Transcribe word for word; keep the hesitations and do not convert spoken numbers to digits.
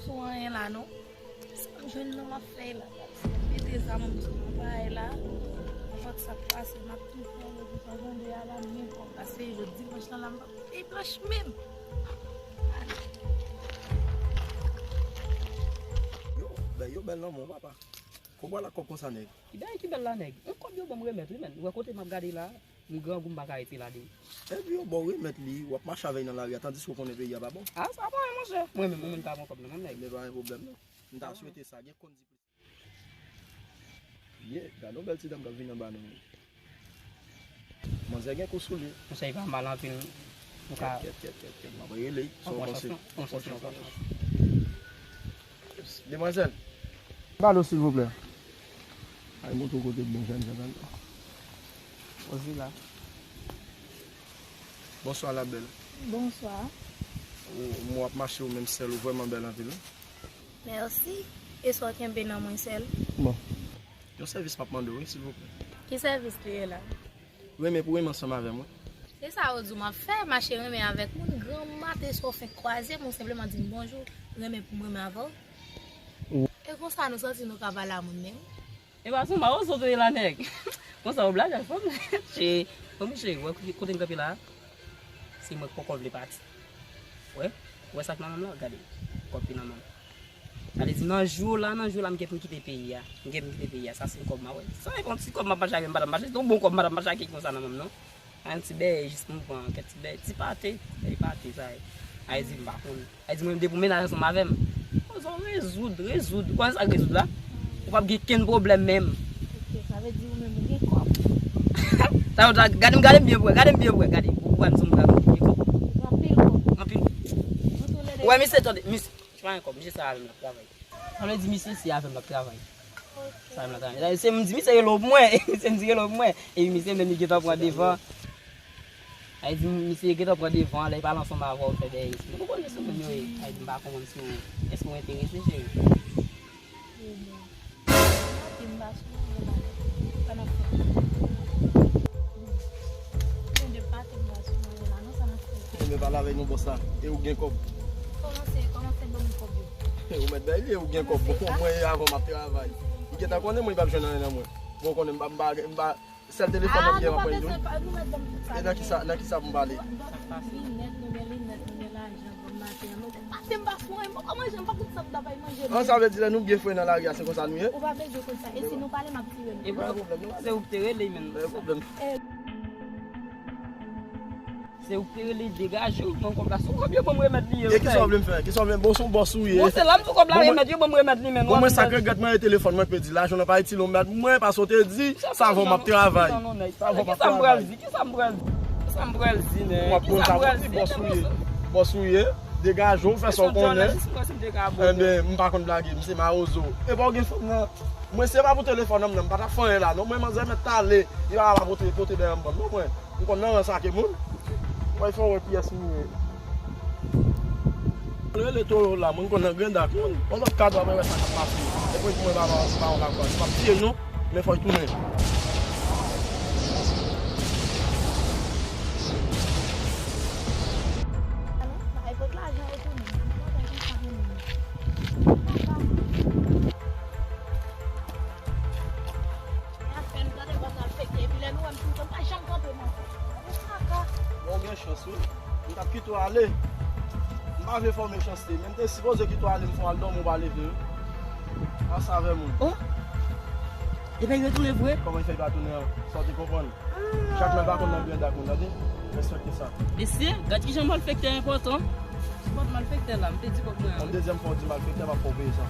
Pou anyen la non. Sa m jwenn nan m ap fè la. Mete zam m sou mwen bagay la. Nenpòt sa k pase, m ap tou fè yo pou sa jande a la, m gen kòb. Paske jodi dimanch lan la, m p ap fè blanch menm. Yo, bèl, yo bèl nan men w, papa. Kòb w al ak kòb konsa, nèg? Ki bagay ki bèl la, nèg? Yon kòb yo ban m remèt, wi, menn. Ou wè kote m ap gade la? M grangou, m pa ka rete la de. Epi yo ba w remèt li, w ap mache avè l nan lari a, tandiske w konnen peyi a pa bon. A, sa pa anyen, monchè. Mwen menm, mwen menm ka pran kòb nan men m, nèg. Men pa gen pwoblèm, non. M ta swete sa, gen konn di plis. Ye, gade yon bèl ti dam k ap vini anba nou. Manzè gen kou sou li. Monchè, li pa mal anpil. Nou ka. Kèt, kèt, kèt, kèt, kèt. M ap rele. Sa w panse? Pran chans, non. Pran chans, non, pran chans. Demwazèl. Balo, silvouplè. Ay, montre w kote k bon jèn jan tande. Ozi la. Bonswa, la bèl. Bonswa. Ou, m wè w ap mache ou menm sèl, ou vrèman bèl anpil, wi. Mèsi. E sa w kenbe nan mwen sèl? Bon. Yon sèvis m ap mande w, wi, silvouplè. Ki sèvis li ye la? Renmen pou renmen ansanm avè mwen. Se sa yo di w m ap fè, mache renmen avèk moun, granm maten sa w fenk kwaze m, ou senpleman di m bonjou, renmen pou m renmen avè w. E konsa nou santi nou ka pale a moun menm? E pa sou mawozo tou ye la, nèg. Konsa w blaje ak fanm. Cheri, fanm cheri, wè kote, kote n kanpe la a? Se mwen k poko vle pati. Wè, wè sa k nan men m lan, gade, kòb ki nan men m. Sa vle di nan jou la, nan jou la, m gen pou m kite peyi a. M gen pou m kite peyi a. Sa se kòb m a wè. Sa e yon ti kòb m ap mache avè m, madanm mache. Se yon bon kòb madanm mache ak konsa nan men m, non. Yon ti bèy, jis pou m pran kèk ti bèy, ti pate. Bèy pate, sa e. Ay di m pa konn. Ay di mwen, depi w mennaj ansanm avè m, konsa w rezoud, rezoud. Ou konnen sa k rezoud la? Ou p ap gen kenn pwoblèm menm. Ok, sa vle di ou menm ou gen kòb. Sa yo ta, gade m, gade m byen vre, gade m byen vre, gade. Ou wè m sou m gade m gen kòb. Anpil kòb. Anpil. Ou wè misye, tande, misye. Se pa yon kòb, misye se avè m l ap travay. Sa vle di misye se avè m l ap travay. Ok. Se avè m l ap travay. Se m di misye rele w pou mwen, se m di rele w pou mwen. Epi misye menm li gentan pran devan. Sa vle di misye gentan pran devan, lè l pale ansanm avè w, fè dèyè espri. Ou konnen se moun yo ye. Sa vle di m pa konprann si w, èske w enterese, cheri? Mwen, m pa sou mwen la. Sa n ap fè? Mwen de pati m pa sou mwen la, non, sa n ap fè? Mwen pale avèk nou bòs la. E ou gen kòb? Kòmanse, kòmanse ban m kòb yo. Ou mèt bay li, e ou gen kòb. Bon, mwen e avè w m ap travay. Li gentan konnen mwen, li p ap jwenn anyen nan mwen. Bon, konnen m pa, m pa, m pa, sèl telefòn nan m gen, m ap pran li. E nan kisa, nan kisa pou m pale? Linèt, nou gen linèt, nou gen lajan. Bon maten an, nou te pase m pa sou anyen, m poko manje, m pa konn sa m ta bay manje. An, sa vle di lè nou byen fre nan lari a, se konsa nou ye? Ou pa bezwen konn sa. E si nou pale, m ap tire nou. E pa pwoblèm, non. Se ou ki te rele, menm. Pa pwoblèm. Se ou ki te rele, degaje w, pran kòb la. Se yon kòb yo ban m remèt li ye. E kisa w vle m fè? Kisa w vle m, bon, se yon bòs ou ye? Bon, se la m di w kòb la remèt, yo ban m remèt li, menm. Bon, mwen sa k regrèt mwen e telefòn mwen k pèdi, lajan nan pa itil yon mèd mwen, paske w te di, sa avè w m ap travay. Sa avè w m ap travay. Kisa m pral di? Kisa m pral di? Kisa m pral di, nèg? W ap konn sa pou di bòs ou ye. Bòs ou ye, degaje w, fè sa w konnen. Enben, m pa konn blage, m se mawozo. Epa w gen fanm nan. Mwen se pa pou telefòn nan m nan, m pa t ap fè anyen la, non. Mwen manzè mèt t ale, li pa ka pote, pote dèyè m ban m, non, mwen. M konn nan ransake moun. Mwen fè w wè kiyès m ye. Rele Toyo la, mwen konn nan grenn dak moun. Yon lòt kad w ap wè sa k ap pase. Epi mwen pa, pa, pa yon lakòz. M ap tiye l non, men fò l tounen. Alo, bay pot lajan yo pou nou. Papa. E afè nou tande bòs malfektè, epi lè nou wè m sou wout, m pa janm kanpe m ankò. Ou kaka. Bon, ou gen chans, wi. M t ap kite w ale. M pa vle fè w mechanste, men m te sipoze kite w ale, m fè w al dòmi, w pa leve, wi. Pase avè moun. Oh! Epi l retounen vre? Kòman l fè l pa tounen an? Sa w te konprann? Chak lè pa konn nan grenn dak moun, tande? Respekte sa. Mesye, gad kijan malfektè enpòtan. Sipòt malfektè la, m te di kòk mwen an. Yon dezyèm fwa w di malfektè, m ap fè w peye sa.